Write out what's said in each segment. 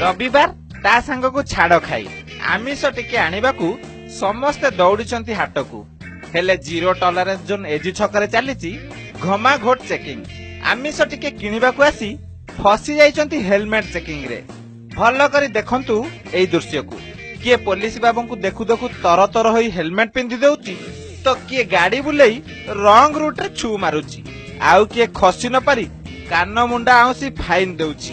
ରବିବାର ତା ସାଙ୍ଗକୁ ଛାଡ଼ ଖାଇ ଆମିଷ ଟିକେ ଆଣିବାକୁ ସମସ୍ତେ ଦୌଡ଼ିଛନ୍ତି ହାଟକୁ। ହେଲେ ଜିରୋ ଟଲରେନ୍ସ ଜୋନ୍ ଏଜି ଛକରେ ଚାଲିଛି ଘମାଘୋଟ ଚେକିଂ। ଆମିଷ ଟିକେ କିଣିବାକୁ ଆସି ଫସି ଯାଇଛନ୍ତି ହେଲମେଟ ଚେକିଂରେ। ଭଲ କରି ଦେଖନ୍ତୁ ଏଇ ଦୃଶ୍ୟକୁ। କିଏ ପୋଲିସ ବାବୁଙ୍କୁ ଦେଖୁ ଦେଖୁ ତରତର ହୋଇ ହେଲମେଟ ପିନ୍ଧି ଦେଉଛି ତ କିଏ ଗାଡି ବୁଲେଇ ରଙ୍ଗ ରୁଟରେ ଛୁ ମାରୁଛି, ଆଉ କିଏ ଖସି ନ ପାରି କାନ ମୁଣ୍ଡା ଆଉଁସି ଫାଇନ ଦେଉଛି।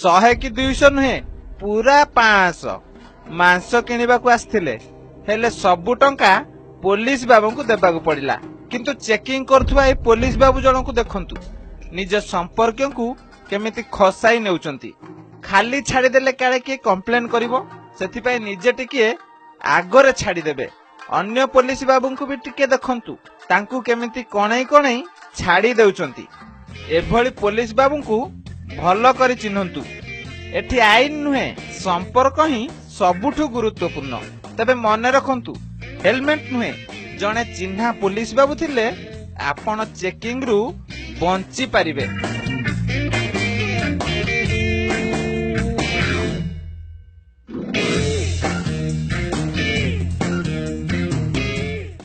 100 କି 200 ନୁହେଁ, ପୁରା 500। ମାଂସ କିଣିବାକୁ ଆସିଥିଲେ, ହେଲେ ସବୁ ଟଙ୍କା ପୋଲିସ ବାବୁଙ୍କୁ ଦେବାକୁ ପଡିଲା। କିନ୍ତୁ ଚେକିଂ କରୁଥିବା ଏଇ ପୋଲିସ ବାବୁ ଜଣଙ୍କୁ ଦେଖନ୍ତୁ, ନିଜ ସମ୍ପର୍କୀୟଙ୍କୁ କେମିତି ଖସାଇ ନେଉଛନ୍ତି। ଖାଲି ଛାଡ଼ିଦେଲେ କାଳେ କିଏ କମ୍ପ୍ଲେନ କରିବ, ସେଥିପାଇଁ ନିଜେ ଟିକିଏ ଆଗରେ ଛାଡ଼ିଦେବେ। ଅନ୍ୟ ପୋଲିସ ବାବୁଙ୍କୁ ବି ଟିକେ ଦେଖନ୍ତୁ, ତାଙ୍କୁ କେମିତି କଣେଇ କଣେଇ ଛାଡ଼ି ଦେଉଛନ୍ତି। ଏଭଳି ପୋଲିସ ବାବୁଙ୍କୁ ଭଲ କରି ଚିହ୍ନନ୍ତୁ। ଏଠି ଆଇନ ନୁହେଁ, ସମ୍ପର୍କ ହିଁ ସବୁଠୁ ଗୁରୁତ୍ୱପୂର୍ଣ୍ଣ। ତେବେ ମନେ ରଖନ୍ତୁ, ହେଲମେଟ ନୁହେଁ, ଜଣେ ଚିହ୍ନା ପୋଲିସ ବାବୁ ଥିଲେ ଆପଣ ଚେକିଂରୁ ବଞ୍ଚି ପାରିବେ।